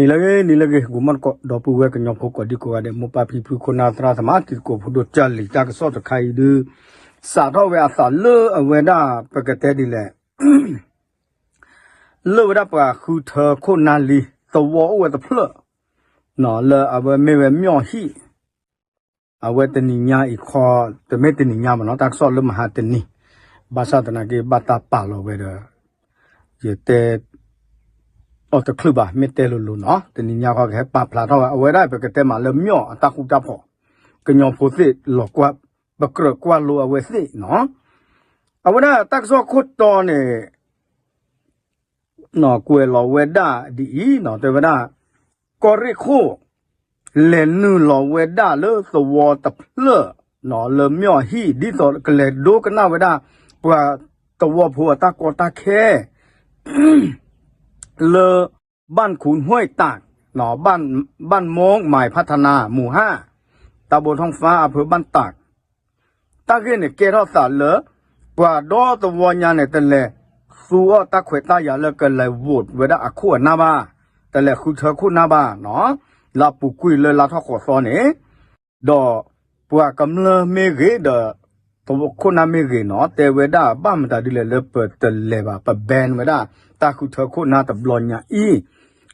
နံၤလၢဂ့ၤ နံၤလၢဂ့ၤ ဂီၤမီၢ်တကိး ဒီပုၢ်ဝဲၢ်ကညီဖိကိးဒံကိးဂၤဒဲး မိၢ်ပၢ်ဖံဖု ခိၣ်နၢ်သရၣ်သမါ တံၤသကိးဖိဒိၣ်ကၢ်လံၤ တၢ်ကစီၣ်တခါအံၤဒုး စးထီၣ်ဝဲအသးလၢအဝဲဒၣ် ပကတဲဒ်လဲၣ် လၢဝဲဒၣ်ပှၤဃုထၢခိၣ်နၢ်လံ သဝီအိၣ်ဝဲတဖျၢၣ် လၢအဝဲမ့ၢ်ဝဲ မျီၣ်ဟံၣ် အဝဲတနံၤညါအံၤခီ တမ့ၢ်တနံၤညါဘၣ်နီၤ တၢ်ကစီၣ်လၢမဟါတနံၤ ဘၣ်ဆၣ်သနာ်က့ ဘၣ်တၢ်ပာ်လီၤဝဲဒီး ယတဲ အီၤတချုးဘၣ် မ့ၢ်တဲလိၤလိၤနီၤ တနံၤညါခီကဟဲပာ်ဖျါထီၣ်ဝဲ အဝဲဒၣ်ပကတဲမးလၢမျီၣ်အတၢ်ဃူတၢ်ဖိး ကညီဖိသ့ၣ်လီၤကွၢ် ပကြၢးကွၢ်လိအဝဲသ့ၣ်နီၤ အဝဲဒၣ်တၢ်ကစီၣ်ခိၣ်တီန့ၣ် ကွဲးလီၤဝဲဒၣ်ဒ်အံၤနီၤ တဲဝဲဒၣ် ကီၢ်ရ့ၣ်ခိၣ် လဲၤနုာ်လီၤဝဲဒၣ်လၢသဝီတဖျၢၣ်နီၤ လၢမျီၣ်ဟံၣ် ဒ်သိးကလဲၤဒိကနၣ်ဝဲဒၣ် ပှၤသဝီဖိအတၢ်ကီတၢ်ခဲ လၢ ဘၣ်ခူၣ်ဟွဲၣ်တၢ် ဘၣ်မီမၢ်ဖးထနၢ် မူၤဟၣ် တၢ်ဘိထီၣ်ဖါအဖၢဘၣ်တၢ် တၢ်ဂ့ၢ်န့ၣ်ကဲထီၣ်သးလၢ ပှၤဒီသဝီညါန့ၣ် တလဲၤသူအီၣ်တၢ်ခွဲးတၢ်ယာ်လၢကလဲၤ vote ဝဲဒၣ်အခိၣ်အနၢ်ဘၣ်, တလဲၤဃုထၢခိၣ်နၢ်ဘၣ်နီၤ, လၢအပူၤကွံာ်လၢလါထီၣ်ဃိးသီန့ၣ်, ဒီးပှၤကမျၢၢ်မ့ၢ်ဂ့ၤဒီး ခိၣ်နၢ်မ့ၢ်ဂ့ၤနီၤ တဲဝဲဒၣ်ဘၣ်မတၤဒ်လဲၣ်လၢပတလဲၤဘၣ် ပ ban ဝဲဒၣ် တၢ်ဃုထၢခိၣ်နၢ်တဘျီညါအံၤ,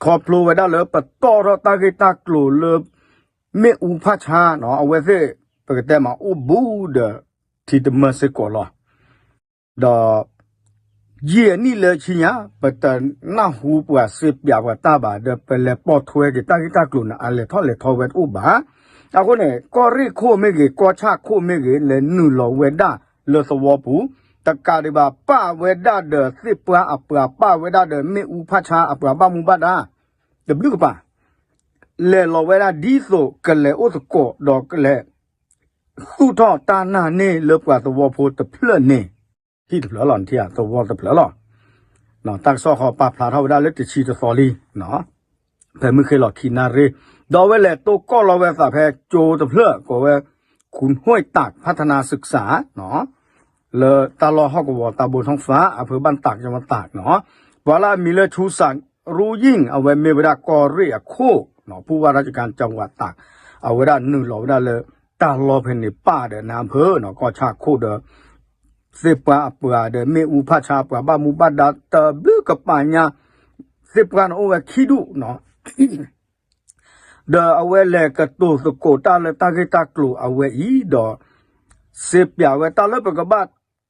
ခီဖျိဝဲဒၣ်လၢပတီၢ်ထီၣ်တၢ်ဂ့ၢ်တၢ်ကျိၤလၢ မ့ၣ်အူဖးဆါနီၤ အဝဲသ့ၣ် ပကတဲမးအိၣ်ဘူးဒီး ထံတမၢစ့ၢ်ကီးလီၤ. ဒီး ယံာ်အနံၣ်လၢဆံညါ ပတနၢ်ဟူပှၤစ့ပၠးပှၤတၢ်ဘၣ် ဒီးပလဲၤပိာ်ထွဲက့ၤတၢ်ဂ့ၢ်တၢ်ကျိၤန့ၣ် အလဲၤထီၣ်လဲၤထီဝဲတအိၣ်ဘၣ်. အဃိန့ၣ် ကီၢ်ရ့ၣ်ခိၣ်မ့ၢ်ဂ့ၤ ကီၢ်ဆၣ်ခိၣ်မ့ၢ်ဂ့ၤ လဲၤနုာ်လီၤဝဲဒၣ်လၢသဝီပူၤ, တကးဒံးဘၣ် ပာ်ဝဲဒၣ်ဒီးသ့ၣ်ပှၢ်အပှၤ ပာ်ဝဲဒၣ်ဒီးမ့ၣ်အူဖးဆါအပှၤဘၣ်မူဘၣ်ဒါ တဘျုးကပၤ လဲၤလီၤဝဲဒၣ်ဒ်သိးကလဲၤအိၣ်သကိး ဒီးကလဲၤ သူၣ်ထီၣ်တၢ်နာ်န့ၢ်လၢပှၤသဝီဖိတဖျၢၣ်န့ၣ်, ဟံၣ်တဖျၢၣ်လီၤ နထံၣ်ဧါ သဝီတဖျၢၣ်လီၤ. တၢ်ကစီၣ်ဃီပာ်ဖျါထီၣ်ဝဲဒၣ်လၢတဆံတသီလံ, ဖဲမုၢ်ဃ့လီၤခံနၣ်ရ့, ဒီးအဝဲလဲၤတိၢ်ကီၢ်လီၤဝဲအသးဖဲကၠိတဖျၢၣ် ကိးဝဲ ခုၣ်ဟွဲၣ်တၢ် ဖးထနၢ်စၢၣ်စၢၣ် လၢတၢ်လီၢ်ဟီၣ်ကဝီၤ တၢ်ဘိထီၣ်ဖါ အဖၢဘၣ်တၢ်ကမတၢ်နီၤ, ပှၤလၢအမံၤလၢ ဆူစးရူယံၣ် အဝဲမ့ၢ်ဝဲဒၣ်ကီၢ်ရ့ၣ်အခိၣ်နီၤ ဖူဝါရၢ်ကၠၢ်ဝးတၢ် အဝဲဒၣ်နုာ်လီၤဝဲဒၣ်လၢ တၢ်လီၢ်ဖဲန့ၣ် ပာ်ဒီးနၢ်ဖၢနီၤ ကီၢ်ဆၣ်ခိၣ်ဒီး သ့ၣ်ပှၢ်အပှၤဒီး မ့ၣ်အူဖးဆါပှၤဘၣ်မူဘၣ်ဒါတဘျုးကပၤညါ သ့ၣ်ပှၢ်န့ၣ်အိၣ်ဝဲခံဒူၣ်နီၤ ဒီးအဝဲလဲၤကတိၤသကိးတၢ်လၢတၢ်ဂ့ၢ်တၢ်ကျိၤအဝဲအံၤဒီး စ့ပၠးဝဲတၢ်လၢပကဘၣ်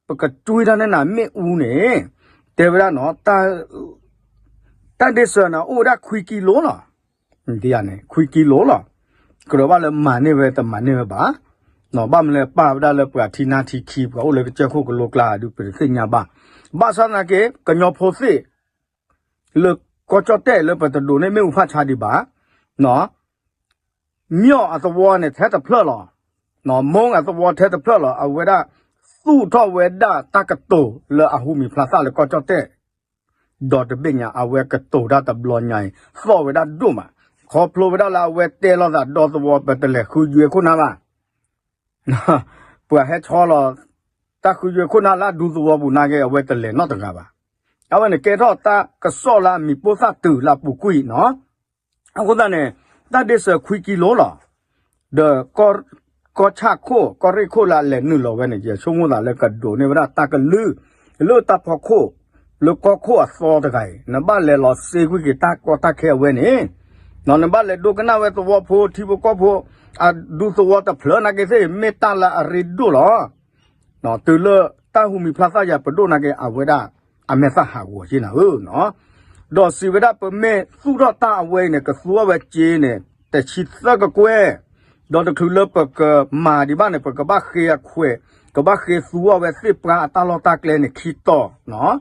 ပကတွံၢ်တၢ်န့ၣ်နၤ မ့ၣ်အူန့ၣ် တဲဝဲဒၣ်နီၤ တၢ်ဒ့စၢၤန့ၣ် အိၣ်ဝဲဒၣ်ခွံကံလိလီၤ. န့ၣ် ခွံကံလိလီၤ. ကြၢးဘၣ်လၢမၤန့ၢ်ဝဲတမၤန့ၢ်ဝဲဘၣ်. ဘၣ်မနုၤလဲၣ် ပာ်ဝဲဒၣ်လၢပှၤထံနၢ်ထံခံ ပှၤအိၣ်လၢကစၢၢ်ခိၣ်ကလိကျါ ဒုးပတသ့ၣ်ညါဘၣ်. ဘၣ်ဆၣ်သနာ်က့ ကညီဖိသ့ၣ် လၢကီၢ်ကၠီၣ်တဲၣ်လၢပတဒိးန့ၢ်မ့ၣ်အူဖးဆါဒံးဘၣ် မၠီၣ်အသဝီန့ၣ်ထဲတဖျၢၣ်လီၤ. မီၣ်အသဝီထဲတဖျၢၣ်လီၤ. အဝဲဒၣ်သူၣ်ထီၣ်ဝဲဒၣ်တၢ်ကတိၤလၢအဟူမံၤဖျါသၣ်လၢကီၢ်ကၠီၣ်တဲၣ် ဒီးတဘ့ၣ်ညါ အဝဲကတိၤတၢ်တဘျီညါအံၤ သီၣ်ဝဲဒၣ်ဒိၣ်မး ခီဖျိဝဲဒၣ်လၢအဝဲတဲလိာ်သးဒီသဝီ ပတလဲၤဃုယွဲၢ်ခိၣ်နၢ်ဘၣ် ပှၤဟဲဆီလီၤ တၢ်ဃုယွဲၢ်ခိၣ်နၢ်လၢအဒူသဝီပူၤနာ်က့ အဝဲတလဲၤနီတဂၤဘၣ်. အဝဲန့ၣ်ကဲထီၣ်တၢ်ကစီၣ်လၢအမံၤပိၢ်သၣ်တုၤလၢအပူၤကွံာ်နီၤ. အဃိသတးန့ၣ် တၢ်ဒ့စၢၤခွံကံလိလီၤ. ဒီး ကီၢ်ဆၣ်ခိၣ် ကီၢ်ရ့ၣ်ခိၣ်လၢအလဲၤနုာ်လီၤဝဲန့ၣ် ယဆိကမိၣ်သးလၢကဒိးန့ၢ်ဝဲဒၣ်တၢ်ကလုၢ် လၢတၢ်ဖီခိၣ် လၢကီၢ်ခိၣ်အသီတဂၤအံၤ နဘၣ်လဲၤလီၤစ့ကွံာ်က့ၤတၢ်ကီတၢ်ခဲအဝဲန့ၣ် နဘၣ်လဲၤဒိကနၣ်ဝဲသဝီဖိထံဖိကီၢ်ဖိ အဒူသဝီတဖျၢၣ်နာ်က့သ့ၣ် မ့ၢ်တၢ်လၢအရ့ဒိၣ်လီၤ. တုၤလၢတၢ်ဟူမံၤဖျါသၣ်ယၤပဒိၣ်နာ်က့ အဝဲဒၣ်အမဲာ်သၣ်ဟးဂီၤက့ၤနၤဧၢနီၤ. ဒီးစံးဝဲဒၣ်ပမ့ၢ်သူၣ်ထီၣ်တၢ်အဝဲအံၤန့ၣ် ကသူအီၣ်ဝဲစ့န့ၣ် တဆံသၢကကွဲၢ်, ဒီးတချုးလၢပကမၤဒံးဘၣ်န့ၣ် ပကဘၣ်ဃ့အခွဲး ကဘၣ်ဃ့သူအီၣ်ဝဲသ့ၣ်ပှၢ်အတၢ်လီၢ်တၢ်ကျဲန့ၣ်ခံတီၤနီၤ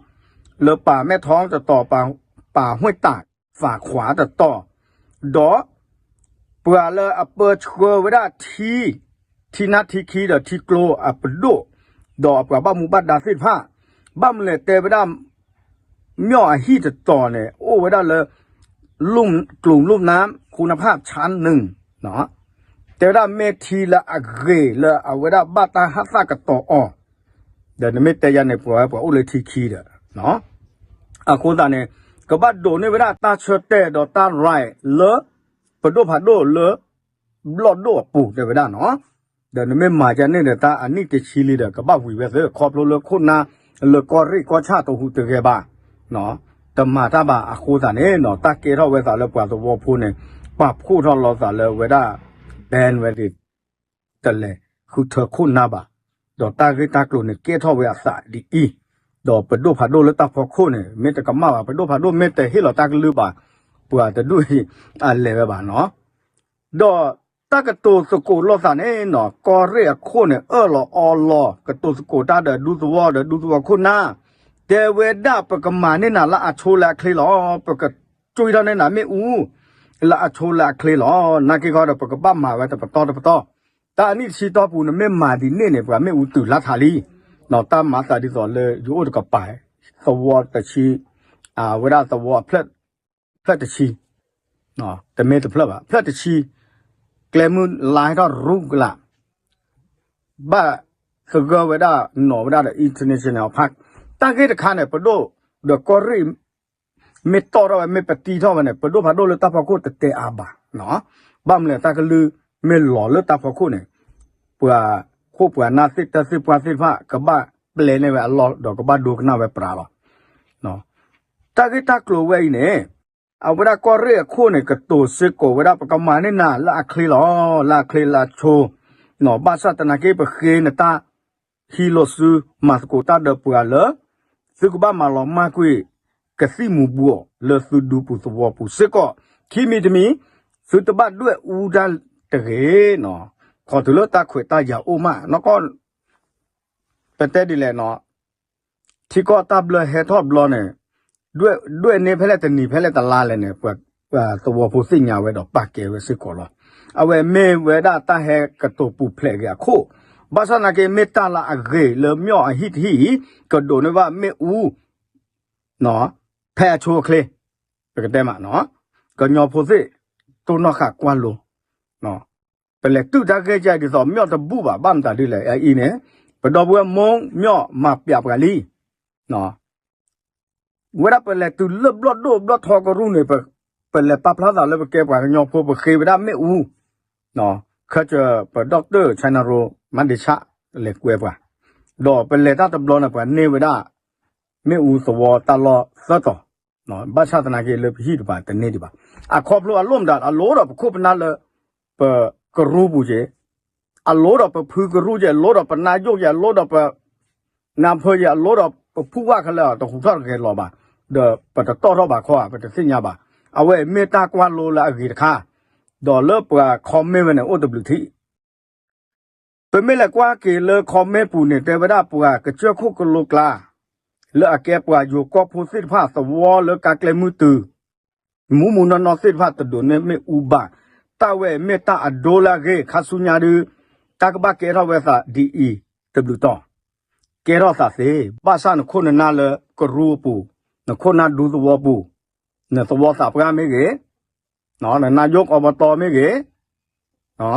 လၢပာ်မဲၣ်ထီတတီၤ ပာ် ပာ်ဟွဲၣ်တၢ်သးခွးတတီၤ, ဒီး ပှၤလၢအပၢဆှၢဝဲဒၣ်ထံ ထံနၢ်ထံခံဒီးထံကျိအပဒိၣ်, ဒီးအပှၤဘၣ်မူဘၣ်ဒါသ့ၣ်တဖၣ်, ဘၣ်မနုၤလဲၣ်တဲဝဲဒၣ် မၠီၣ်အဟံၣ်တတီၤန့ၣ် အိၣ်ဝဲဒၣ်လၢ ကလူးလူၢ်နါ ဃူနဖၣ်ဆါနုၣ်, တဲဝဲဒၣ်မ့ၢ်ထံလၢအဂ့ၤလၢအဝဲဒၣ်ဘၣ်တၢ်ဟးသၣ်ကတီၤအီၤ, ဒီးနမ့ၢ်တဲယၤန့ၣ် ပှၤဝဲပှၤအိၣ်လၢထံခံဒီး အဃိသတးန့ၣ် ကဘၣ်ဒိးန့ၢ်ဝဲဒၣ်တၢ်ဆၢတဲာ်ဒီးတၢ် right လၢ ပဒိၣ်ဖးဒိၣ်လၢ ဘျီၣ်ဒိၣ်အပူၤတဲဝဲဒၣ်နီၤ. ဒီးနမ့ၢ်မၤကန့ၣ်ဒီး တၢ်အနံၣ်တဆံလံဒီး ကဘၣ်ဝံၤဝဲသ့ ခီဖျိလၢခိၣ်နၢ် လၢကီၢ်ရ့ၣ်ကီၢ်ဆၣ်တဟူးတဂဲၤဘၣ် တမၤတၢ်ဘၣ်အဃိသတးန့ၣ်နီၤ တၢ်ကဲထီၣ်ဝဲသးလၢပှၤသဝီဖိန့ၣ် ပာ်ဖှိၣ်ထီၣ်လီၤသးလၢဝဲဒၣ် ban ဝဲဒၣ် တလဲၤဃုထၢခိၣ်နၢ်ဘၣ်, ဒီးတၢ်ဂ့ၢ်တၢ်ကျိၤန့ၣ် ကဲထီၣ်ဝဲအသးဒ်အံၤ, ဒီးပဒိၣ်ဖးဒိၣ်လၢတၢ်ဖီခိၣ်န့ၣ် မ့ၢ်တကမၣ်ဘၣ် ပဒိၣ်ဖးဒိၣ်မ့ၢ်တဟ့ၣ်လီၤတၢ်ကလုၢ်ဘၣ်, ပှၤတဒူၣ်အံၤအလဲၤဝဲဘၣ်နီၤ. ဒီးတၢ်ကတိၤသကိးလိာ်သးန့ၣ်နီၤ ကီၢ်ရ့ၣ်အခိၣ်န့ၣ် အၢၣ်လီၤအီလီၤ ကတိၤသကိးတၢ်ဒီးဒူသဝီဒီးဒူသဝီခိၣ်နၢ်, တဲဝဲဒၣ်ပကမၤန့ၢ်နၤလၢအဆိလၢအချ့လီၤ, ပက ကွံထီၣ်န့ၢ်နၤမ့ၣ်အူ လၢအဆိလၢအချ့လီၤ. နာ်က့ခီဒီး ပကဘၣ်မၤဝဲတပတီၢ်တပတီၢ်, တၢ်အနံၣ်တဆံတီၢ်ပူၤ နမ့ၢ်မၤဒ်န့ၣ်န့ၣ် ပှၤမ့ၣ်အူတုၤလၢထးလံ. တၢ်မၤသးဒ်သိးလၢယအိၣ်တကပၤ သဝီတဆံ, အဝဲဒၣ်သဝီ ဖျၢၣ်တဆံ, တမ့ၢ်တဖျၢၣ်ဘၣ် ဖျၢၣ်တဆံ, ကျဲမုၢ်လါဟဲထီၣ်ရူကလး ဘၣ်သဂၢၢ်ဝဲဒၣ်နီၤဝဲဒၣ်ဒီး international park တၢ်ဂ့ၢ်တခါန့ၣ် ပဒိၣ်ဒီးကီၢ်ရ့ၣ် မ့ၢ်တီၣ်ထီၣ်ဝဲ မ့ၢ်ပတံထီၣ်ဝဲန့ၣ် ပဒိၣ်ဖးဒိၣ်လၢတၢ်ဖီခိၣ်တတဲအါဘၣ်. ဘၣ်မနုၤလဲၣ် တၢ်ကလုၢ်မ့ၢ်လီၤလၢတၢ်ဖီခိၣ်န့ၣ် ပှၤခိၣ်ပှၤနၢ်သ့ၣ်တၢ်သ့ၣ်ပှၢ်သ့ၣ်တဖၣ် ကဘၣ်ပျဲန့ၢ်ဝဲအလီၢ် ဒီးကဘၣ်ဒိကနၣ်ဝဲပြးလီၤ. တၢ်ဂ့ၢ်တၢ်ကျိၤဝဲအံၤန့ၣ် အဝဲဒၣ်ကီၢ်ရ့ၣ်အခိၣ်န့ၣ် ကတိၤစ့ၢ်ကီးဝဲဒၣ် ပကမၤန့ၢ်နၤလၢအချ့လီၤ, လၢအချ့လၢအဆိ, ဘၣ်ဆၣ်သနာ်က့ ပဃ့နတၢ်ဟံးလိာ်စု မၤသကိးတၢ်ဒီးပှၤလၢ သုကဘၣ်မၤလီၤမၢ်ကွံာ် ကသံၣ်မူၤဘှီးလၢသုဒူပူၤသဝီပူၤစ့ၢ်ကီး, ခံမံၤတမံၤ သုတဘၣ်ဒွဲၣ်အူတၢ်တဂ့ၤ, ခီတုၤလၢတၢ်ခွဲးတၢ်ယာ်အိၣ်မးနီၢ်ကီၢ် ပတဲဒ်လဲၣ်နီၤ, ထံကီၢ်တၢ်ဘျၢဟဲထီၣ်ဘျီန့ၣ် ဒွဲၣ်န့ၢ်ဖဲလဲၣ်တနံၤဖဲလဲၣ်တလါလဲၣ်န့ၣ် ပှၤသဝီဖိသ့ၣ်ညါဝဲဒီးပာ်ကဲဝဲစ့ၢ်ကီးလီၤ. အဝဲမ့ၢ်ဝဲဒၣ်တၢ်ဟဲကတိၤပူၤဖျဲးက့ၤအခိၣ်, ဘၣ်ဆၣ်သနာ်က့ မ့ၢ်တၢ်လၢအဂ့ၤလၢမၠီၣ်အဟံၣ်တဟံၣ်အံၤ ကဒိးန့ၢ်ဘၣ်မ့ၣ်အူ ဖဲအဆိအချ့, ပကတဲမး, ကညီဖိသ့ၣ် တိၢ်နီၣ်ဃာ်ကွၢ်လိ ပလဲၤတုၤတၢ်ဂ့ၢ်ကဲဒ်သိး မၠီၣ်တဘူၣ်ဘၣ် ဘၣ်မတၤဒ်လဲၣ် အအံၤန့ၣ် ပဒီပုၢ်ဝဲၢ်မိၢ်မၠီၣ်မၤပျးပှၤလံ. ဝဲဒၣ်ပလဲၤတုၤလၢဘျီၣ်ဒိၣ်ဘျီၣ်ထီကရူၢ်န့ၣ် ပလဲၤပာ်ဖျါသးလၢပကဲပှၤကညီဖိ ပဃ့ဝဲဒၣ်မ့ၣ်အူ, ခၢၣ်စၢၤပဒီၣ်ကတၢၢ် ဆဲနရိ မၤဒ့ဆၣ် လဲၤကွဲပှၤ, ဒီးပလဲၤတၢ်တဘျီန့ၣ် ပှၤန့ၢ်ဝဲဒၣ် မ့ၣ်အူသဝီတၢ်လီၢ်သၢတီၤ, ဘၣ်ဆၣ်သနာ်က့လၢပဟံၣ်တပၤတန့ၢ်ဒံးဘၣ်. အခီဖျိအလိၣ်မတၤ အလိၣ်ဒီးပခိၣ်ပနၢ်လၢ ပကရူၢ်ပူၤက့ၤ, အလိၣ်ဒီးပဖုကရူၢ်က့ၤ, အလိၣ်ဒီးပနၢ်ယိၣ်က့ၤ, အလိၣ်ဒီးပ နၢ်ဖၢက့ၤ, အလိၣ်ဒီးပဖုဝၣ်ခဲလၢာ် တဟူးထီၣ်တဂဲၤလီၤဘၣ်, ဒီးပတတီၢ်ထီၣ်ဘၣ်ခီဧါ ပတသ့ၣ်ညါဘၣ်. အဝဲမ့ၢ်တၢ်ကွၢ်လိလၢအဂ့ၤတခါ, ဒီးလၢပှၤ comment ဝဲန့ၣ် အိၣ်တဘျုးထံး ပမ့ၢ်လဲၤကွၢ်က့ၤလၢ comment ပူၤန့ၣ် တဲဝဲဒၣ်ပှၤကစၢၢ်ခိၣ်ကလိကျါ လၢအကဲပှၤယိၤကီၢ်ဖိသ့ၣ်တဖၣ်သဝီလၢကါကျဲမုၢ်တုၤ မူးမူးနီၢ်နီၢ်သ့ၣ်တဖၣ်တဒိးန့ၢ်မ့ၣ်အူဘၣ်, တၢ်ဝဲမ့ၢ်တၢ်အဒိလၢအဂ့ၤ ခါဆူညါဒု တၢ်ကဘၣ်ကဲထီၣ်ဝဲသးဒ်အံၤတဘျုးတီၤ, ကဲထီၣ်သးသ့, ဘၣ်ဆၣ်နခိၣ်နနၢ်လၢကရူၢ်အပူၤ, နခိၣ်နၢ်ဒူသဝီပူၤ, နသဝီသးပှၢ်မ့ၢ်ဂ့ၤ, နနၢ်ယိၣ်ကီးပတီၢ်မ့ၢ်ဂ့ၤ,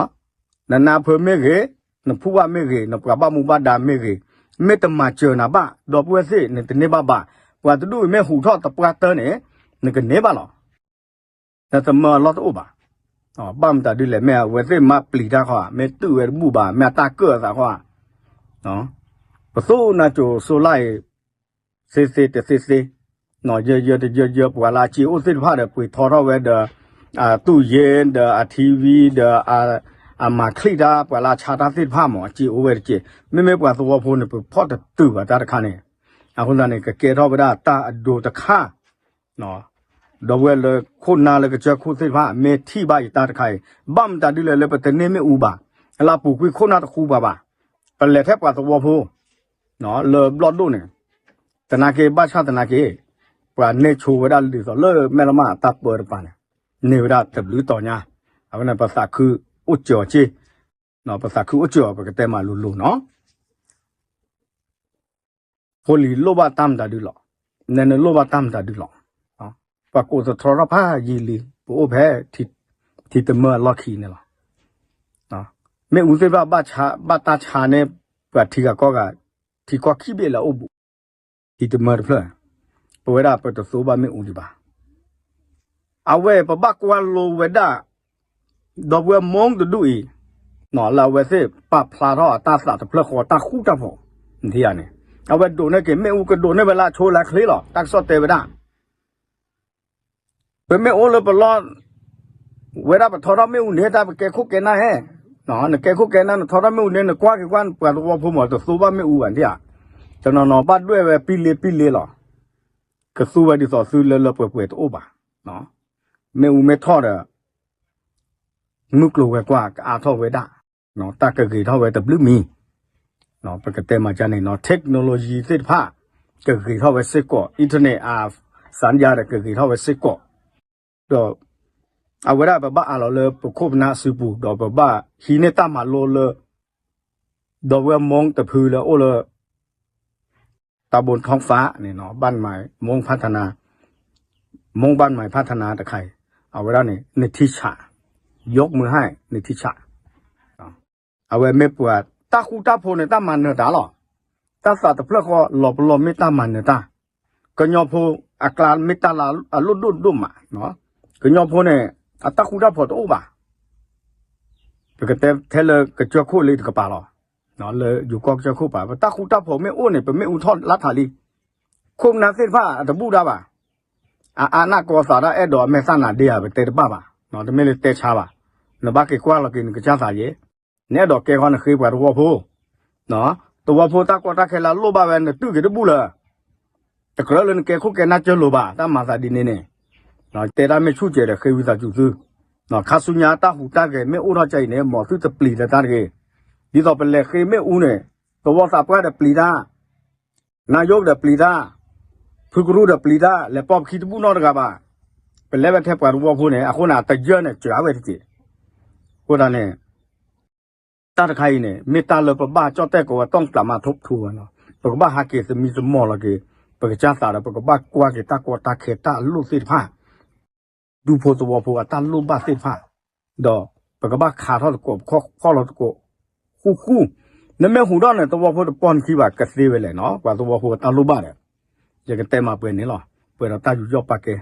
နနၢ်ဖၢမ့ၢ်ဂ့ၤ, နဖုဝၣ်မ့ၢ်ဂ့ၤ, နပှၤဘၣ်မူဘၣ်ဒါမ့ၢ်ဂ့ၤ, မ့ၢ်တမၤစၢၤနၤဘၣ် ဒီပုၢ်ဝဲၢ်သ့ၣ် နတန့ၢ်ဘၣ်ဘၣ်. ပှၤတဒူၣ်အံၤမ့ၢ်ဟူးထီၣ်တပှၢ်တၢၢ်န့ၣ် နကန့ၢ်ဘၣ်လီၤ. နသမၢအလီၢ်တအိၣ်ဘၣ်. ဘၣ်မတၤဒ်လဲၣ် မ့ၢ်အဝဲသ့ၣ်မၤပျံၤတၢ်ခီဧါ, မ့ၢ်တုာ်ဝဲတဘူၣ်ဘၣ်, မ့ၢ်အတၢ်ကၢၣ်အသးခီဧါ. ပသိၣ်နၤစိၤစိၤလၢ်အံၤ သ့သ့တသ့သ့, ယဲယဲတယဲယဲ ပှၤလၢအစ့အိၣ်သ့ၣ်တဖၣ်ဒီး ပှ့ၤထီထီၣ်ဝဲဒီး အသူၣ်ယ့ဒီးအ ထံဝံ ဒီး အမၤချံၣ်တၢ် ပှၤလၢအဆါတၢ်သ့ၣ်တဖၣ်မး စ့အိၣ်ဝဲတစ့, မ့မ့ၢ်ပှၤသဝီဖိန့ၣ် ပဖီၣ်တတုၤဘၣ်တၢ်တခါန့ၣ်, အဃိသတးန့ၣ် ကကဲထီၣ်ဝဲဒၣ်တၢ်အဒိတခါ ဒီပုၢ်ဝဲၢ်လၢခိၣ်နၢ်လၢကစၢၢ်ခိၣ်သ့ၣ်တဖၣ် မ့ၢ်ထံၣ်ဘၣ်ယတၢ်တခါအံၤ ဘၣ်မတၤဒ်လဲၣ်လၢပတန့ၢ်မ့ၣ်အူဘၣ်, လၢအပူၤကွံာ်ခိၣ်နၢ်တဃူဘၣ်ဘၣ်, ပလဲၤထဲပှၤသဝီဖိ လၢဘျီၣ်ဒိၣ်န့ၣ်, သနာ်က့ ဘၣ်ဆၣ်သနာ်က့ ပှၤန့ၢ်ဆိဝဲဒၣ်ဒ်သိးလၢမဲၢ်လမၢ်အတၢ်ပၢတပၤန့ၣ်, န့ၢ်ဝဲဒၣ်တဘျုးတီၤညါ, အဝဲန့ၣ် ပသးခုအိၣ်စၢၤအီၤက့, ပသးခုအိၣ်စၢၤအီၤ ပကတဲမးလိၤလိၤနီၤ ဖိလံၤလိၣ်ဘၣ်တၢ်မတၤဒုလီၤ, နဲနလိၣ်ဘၣ်တၢ်မတၤဒုလီၤ. ပှၤကိးသတြီထီၣ်ဖးယံာ်လံ ပအိၣ်ဖဲ ထံတမၢအလီၢ်ခံန့ၣ်လီၤ. မ့ၣ်အူသ့ၣ်တဖၣ် ဘၣ်တၢ်ဆါန့ၢ် ပှၤထံဂၤကီၢ်ဂၤ, ထံကီၢ်ခံဘ့ၣ်လၢအအိၣ်ဘူး, ထံတမၢတဖျၢၣ်, ပဝဲဒၣ်ပတသိဘၣ်မ့ၣ်အူဒံးဘၣ်. အဝဲပဘၣ်ကွၢ်လိဝဲဒၣ် ဒီပုၢ်ဝဲၢ်မိၢ်တဒူၣ်အံၤ လၢအဝဲသ့ၣ်ပာ်ဖျါထီၣ်အတၢ်သးတဖျၢၣ်ဃီတၢ်ဃူတၢ်ဖိး နထံၣ်ဧါန့ၣ် အဝဲဒိးန့ၢ်က့ၤမ့ၣ်အူ ကဒိးန့ၢ်ဝဲလၢအဆိလၢအချ့လီၤ. တၢ်ကစီၣ်တဲဝဲဒၣ် ပမ့ၢ်အိၣ်လၢပလီၢ် ဝဲဒၣ်ပထီထီၣ်မ့ၣ်အူန့ၣ် တၢ်ပကဲခိၣ်ကဲနၢ်ဟဲ, နကဲခိၣ်ကဲနၢ် နထီထီၣ်မ့ၣ်အူန့ၣ် နကွၢ်က့ၤကွၢ် ပှၤသဝီဖိမ့ၢ်တသူဘၣ်မ့ၣ်အူဘၣ် နထံၣ်ဧါ. တနီၤနီၤဘၣ်ဒွဲၣ်ဝဲပံလ့ပံလ့လီၤ. ကသူဝဲဒ်သိးသုလၢလၢပှဲၤပှဲၤတအိၣ်ဘၣ်. မ့ၣ်အူမ့ၢ်ထီၣ်ဒီး မုၢ်ကျိၤဝဲၤကွာ်ကအါထီၣ်ဝဲဒၣ်, တၢ်ကဂ့ၤထီၣ်ဝဲတဘျုးမံၤ, ပကတဲမၤကန့ၣ်နီၤ technology သ့ၣ်တဖၣ် ကဂ့ၤထီၣ်ဝဲစ့ၢ်ကီး internet အ စၣ်ယါ ဒီးကဂ့ၤထီၣ်ဝဲစ့ၢ်ကီး, ဒီး အဝဲဒၣ်ပဘၣ်အးလီၤလၢပခိၣ်ပနၢ်အစုပူၤ ဒီးပဘၣ်ဟံးန့ၢ်တၢ်မၤလိလၢ ဒီပုၢ်ဝဲၢ်မိၢ်တဖုလၢအိၣ်လၢ တၢ်ဘိထွန်းฟ้าန့ၣ်နီၤ บ้านใหม่ มงพัฒนา มงบ้านใหม่พัฒนาတခါအံၤ အဝဲဒၣ်န့ၣ် နထံၣ်ဆး ယိးမုာ်ဟဲ နထံၣ်ဆး အဝဲမ့ၢ်ပှၤတၢ်ဃူတၢ်ဖိးန့ၣ် တၢ်မၤနၢၤတၢ်လီၤ. တၢ်သးတဖျၢၣ်ဃီ လီၤပလီၢ်မ့ၢ်တၢ်မၤနၢၤတၢ်, ကညီဖိအကျါမ့ၢ်တၢ်လၢအလိၣ်ဒိၣ်ဒိၣ်မး, ကညီဖိန့ၣ် အတၢ်ဃူတၢ်ဖိးတအိၣ်ဘၣ်. ပကတဲထဲလၢကစၢၢ်ခိၣ်လံတကပၤလီၤ. လၢယိၤကီၢ်ကစၢၢ်ခိၣ်ပၤ ပတၢ်ဃူတၢ်ဖိးမ့ၢ်အိၣ်န့ၣ် ပမ့ၣ်အူထီၣ်လါထးလံ. ခိၣ်နၢ်သ့ၣ်တဖၣ်အတဘူၣ်ဒၣ်ဘၣ်. အအါနၢ်ကီသးဒၣ်အဲၣ်ဒိးအမဲာ်သၣ်နၤဒ့ဧါ ပတဲတဘၣ်ဘၣ်, တမ့ၢ်လၢတဲဆါဘၣ်. နဘၣ်က့ၤကွၢ်လီၤက့ၤနကစၢ်သးယဲ, နအဲၣ်ဒိးကဲဃီနဃ့ပှၤသဝီဖိ, သဝီဖိတၢ်ကီတၢ်ခဲလၢအလိၣ်ဘၣ်ဝဲ နတုၢ်က့ၤတဘူၣ်လၢ တကြၢးလၢနကဲခိၣ်ကဲနၢ်ကၢလိာ်ဘၣ် တၢ်မၤသးဒ်န့ၣ်န့ၣ်, တဲတၢ်မ့ၢ်ဆူၣ်စဲးဒီးဃ့ဝံသးစူၤသု, ခါဆူညါတၢ်ဟူးတၢ်ဂဲၤမ့ၢ်အိၣ်ထီၣ်ကၠဲအံၤန့ၣ် မ်သုတပျံၤလၢတၢ်တဂ့ၤ. ဒ်သိးပလဲၤဃ့မ့ၣ်အူန့ၣ် သဝီသးပှၢ်ဒီးပျံၤတၢ်, နၢ်ယိကဒီးပျံၤတၢ်, ဖုကရူၢ်ဒီးပျံၤတၢ် လဲၤပိာ်ပခံတဘူၣ်နီတဂၤဘၣ်. ပလဲၤဝဲထဲပှၤသဝီဖိန့ၣ် အဃိန့ၣ် အတယၢၢ်န့ၣ် စှၤဝဲတက့ၢ်. အဃိသတးန့ၣ် တၢ်တခါအံၤန့ၣ် မ့ၢ်တၢ်လၢပဘၣ်ကၠီၣ်တဲၣ်ကိးဝဲ ต้องกลับมาทบทวน လီၤ. ပကဘၣ်ဟးက့ၤသမံသမိးလီၤက့ၤ ပကစၢ်သးဒီး ပကဘၣ်ကွၢ်က့ၤတၢ်ကီတၢ်ခဲတၢ်အလိၣ်သ့ၣ်တဖၣ်, ဒူဖိသဝီဖိအတၢ်လိၣ်ဘၣ်သ့ၣ်တဖၣ်, ဒီးပကဘၣ်ခးထီၣ်သကိး ပခီၣ်ဖီၣ်လီၤသကိး ဃူဃူ, နမ့ၢ်ဟူးထီၣ်န့ၣ် သဝီဖိတပီၢ်နခံဘၣ်ကသ့ဝဲလဲၣ်နီၤ ပှၤသဝီဖိအတၢ်လိၣ်ဘၣ်ဒီး, ယကတဲမၤပှဲၤန့ၣ်လီၤ. ပှဲၤဒီးတၢ်ယူးယီၣ်ပာ်ကဲ